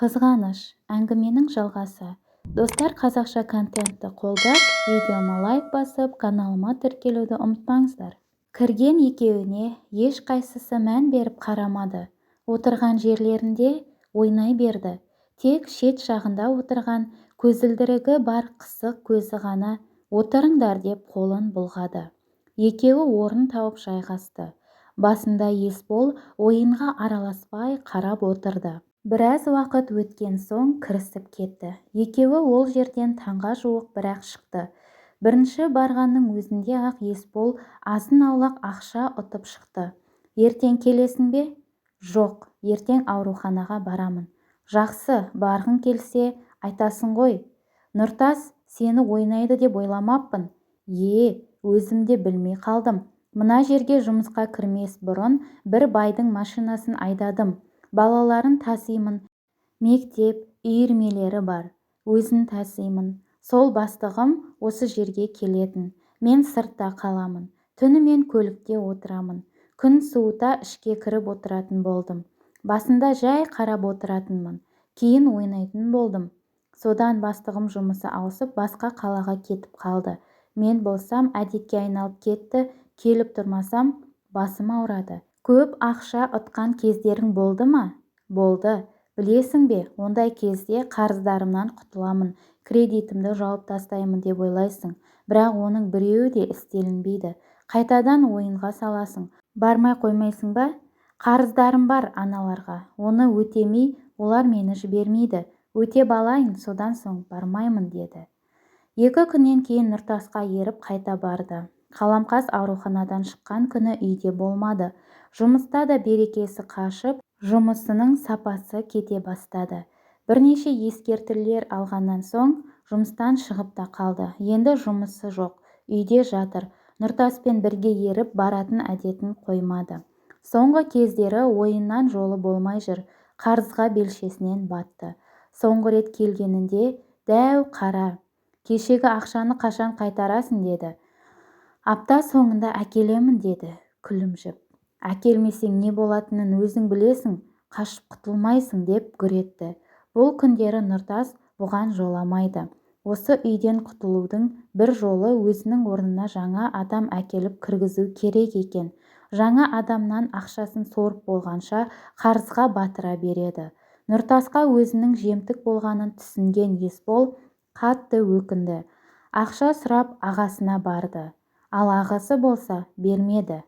Қызғаныш. Әңгіменің жалғасы. Достар, қазақша контентті қолдап, видеома лайк басып, каналыма тіркелуді ұмытпаңыздар. Кірген екеуіне ешқайсысы мән беріп қарамады. Отырған жерлерінде ойнай берді. Тек шет жағында отырған көзілдірігі бар қысық көзі ғана отырыңдар деп қолын бұлғады. Екеуі орын тауып жайғасты. Басында Есбол ойынға араласпай қарап отырды. Біраз уақыт өткен соң кірісіп кетті. Екеуі ол жерден таңға жуық бір-ақ шықты. Бірінші барғанның өзінде-ақ Есбол азын-аулақ ақша ұтып шықты. Ертең келесің бе? Жоқ, ертең ауруханаға барамын. Жақсы, барғың келсе, айтасың ғой. Нұртас сені ойнайды деп ойламаппын. Е, өзім де білмей қалдым. Мына жерге жұмысқа кірмес бұрын бір байдың машинасын айдадым. Балаларын тасимын. Мектеп, үйірмелері бар. Өзін тасимын. Сол бастығым осы жерге келетін. Мен сыртта қаламын. Түнімен көлікте отырамын. Күн суыта ішке кіріп отыратын болдым. Басында жай қарап отыратынмын. Кейін ойнайтын болдым. Содан бастығым жұмысы ауысып, басқа қалаға кетіп қалды. Мен болсам, әдетке айналып кетті, келіп тұрмасам, басым ауырады. Көп ақша ұтқан кездерің болды ма? Болды. Білесің бе, ондай кезде қарыздарымнан құтыламын, кредитімді жауып тастаймын деп ойлайсың. Бірақ оның біреуі де істелінбейді. Қайтадан ойынға саласың. Бармай қоймайсың ба? Қарыздарым бар аналарға. Оны өтемей, олар мені жібермейді. Өтеп алайын, содан соң бармаймын деді. 2 күннен кейін Нұртасқа еріп қайта барды. Қаламқас ауруханадан шыққан күні үйде болмады. Жұмыста да берекесі қашып, жұмысының сапасы кете бастады. Бірнеше ескертулер алғаннан соң жұмыстан шығып та қалды. Енді жұмысы жоқ, үйде жатыр. Нұртаспен бірге еріп баратын әдетін қоймады. Соңғы кездері ойыннан жолы болмай жүр, қарызға белшесінен батты. Соңғы рет келгенінде дәу қара, кешегі ақшаны қашан қайтарасың деді. Апта соңында әкелемін деді күлімжіп. Әкелмесең не болатынын өзің білесің, қашып құтылмайсың деп гүр етті. Бұл күндері Нұртас бұған жоламайды. Осы үйден құтылудың бір жолы өзінің орнына жаңа адам әкеліп кіргізу керек екен. Жаңа адамнан ақшасын сорып болғанша қарызға батыра береді. Нұртасқа өзінің жемтік болғанын түсінген Есбол қатты өкінді. Ақша сұрап ағасына барды. Ал ағасы болса бермеді.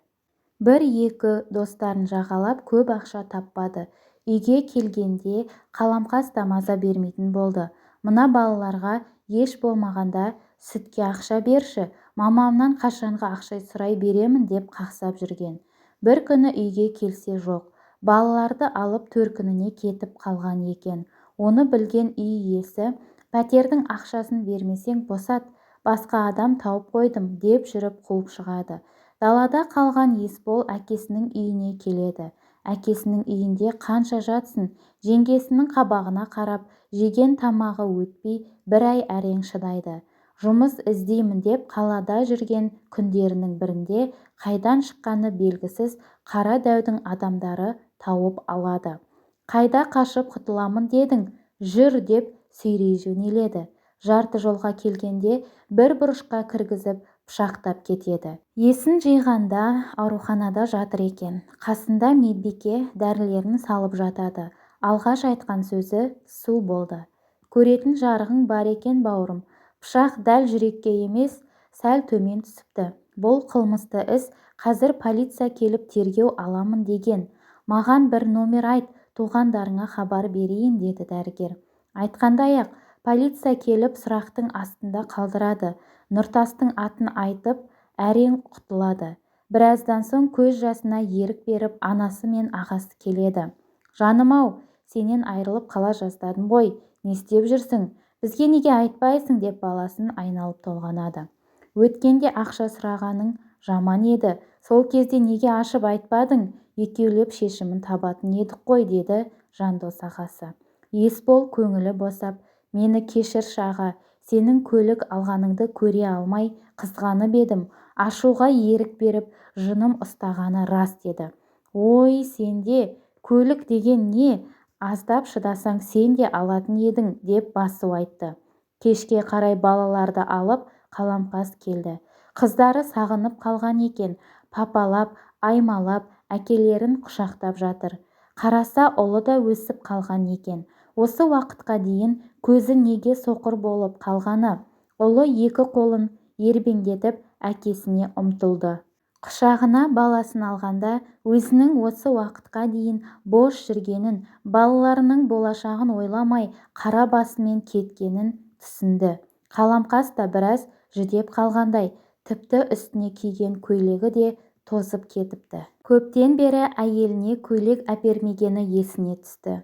Бір-екі достарын жағалап көп ақша таппады. Үйге келгенде Қаламқас та маза бермейтін болды. Мына балаларға еш болмағанда сүтке ақша берші, мамамнан қашанғы ақша сұрай беремін деп қақсап жүрген. Бір күні үйге келсе жоқ. Балаларды алып төркініне кетіп қалған екен. Оны білген үй иесі, пәтердің ақшасын бермесең босат, басқа адам тауып қойдым деп жүріп қуып шығады. Далада қалған Есбол әкесінің үйіне келеді. Әкесінің үйінде қанша жатсын, жеңгесінің қабағына қарап, жеген тамағы өтпей бір ай әрең шыдайды. Жұмыс іздеймін деп қалада жүрген күндерінің бірінде қайдан шыққаны белгісіз қара дәудің адамдары тауып алады. Қайда қашып құтыламын дедің, жүр деп сүйрей жөнеледі. Жарты жолға келгенде бір бұрышқа кіргізіп пышақтап кетеді. Есін жиғанда ауруханада жатыр екен. Қасында медбике дәрілерін салып жатады. Алғаш айтқан сөзі су болды. Көретін жарығың бар екен, бауырым. Пышақ дәл жүрекке емес, сәл төмен түсіпті. Бұл қылмысты іс, қазір полиция келіп тергеу аламын деген. Маған бір номер айт, туғандарыңа хабар берейін деді дәрігер. Айтқандай-ақ, полиция келіп сұрақтың астында қалдырады. Нұртастың атын айтып, әрең құтылады. Біраздан соң көз жасына ерік беріп, анасы мен ағасы келеді. Жаным-ау, сенен айырылып қала жаздадым ғой, не істеп жүрсің? Бізге неге айтпайсың деп баласын айналып толғанады. Өткенде ақша сұрағаның жаман еді, сол кезде неге ашып айтпадың, екеулеп шешімін табатын едік қой деді Жандос ағасы. Есбол көңілі босап, мені кешірші аға, сенің көлік алғаныңды көре алмай қызғанып едім, ашуға ерік беріп, жыным ұстағаны рас деді. Ой, сенде көлік деген не, Аздап шыдасаң, сен де алатын едің, деп басу айтты. Кешке қарай балаларды алып Қаламқас келді. Қыздары сағынып қалған екен, папалап, аймалап, әкелерін құшақтап жатыр. Қараса, ұлы да өсіп қалған екен. Осы уақытқа дейін көзі неге соқыр болып қалғаны? Ұлы екі қолын ербеңдетіп әкесіне ұмтылды. Құшағына баласын алғанда өзінің осы уақытқа дейін бос жүргенін, балаларының болашағын ойламай қара басымен кеткенін түсінді. Қаламқас та біраз жүдеп қалғандай, тіпті үстіне киген көйлегі де тозып кетіпті. Көптен бері әйеліне көйлек әпермегені есіне түсті.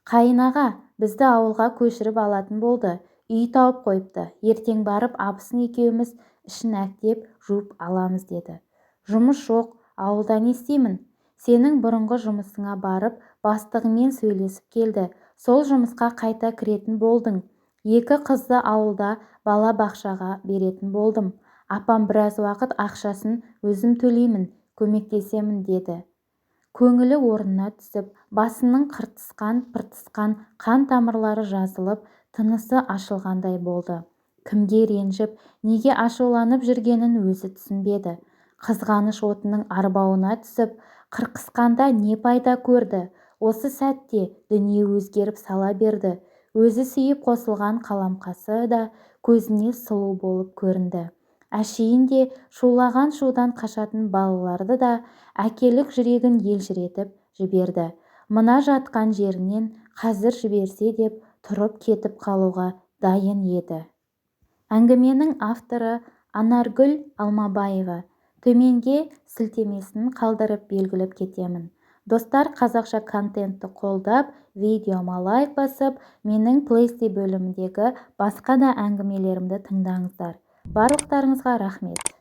Қайын аға, бізді ауылға көшіріп алатын болды. Үй тауып қойыпты. Ертең барып абысын екеуміз ішін әктеп жуып аламыз, деді. Жұмыс жоқ, ауылда не істеймін? Сенің бұрынғы жұмысыңа барып, бастығыңмен сөйлесіп келді. Сол жұмысқа қайта кіретін болдың. Екі қызды ауылда бала бақшаға беретін болдым. Апам біраз уақыт ақшасын өзім төлеймін, көмектесемін деді. Көңілі орнына түсіп, басының қыртысқан-пыртысқан қан тамырлары жазылып, тынысы ашылғандай болды. Кімге ренжіп, неге ашуланып жүргенін өзі түсінбеді. Қызғаныш отының арбауына түсіп, қырқысқанда не пайда көрді? Осы сәтте дүние өзгеріп сала берді. Өзі сүйіп қосылған Қаламқасы да көзіне сұлу болып көрінді. Әшейінде шулаған шудан қашатын балаларды да әкелік жүрегін елжіретіп жіберді. Мына жатқан жерінен қазір жіберсе деп тұрып кетіп қалуға дайын еді. Әңгіменің авторы Анаргүл Алмабаева. Төменге сілтемесін қалдырып белгілеп кетемін. Достар, қазақша контентті қолдап, видеома лайк басып, менің плейлист бөліміндегі басқа да әңгімелерімді тыңдаңыздар. Барлықтарыңызға рахмет.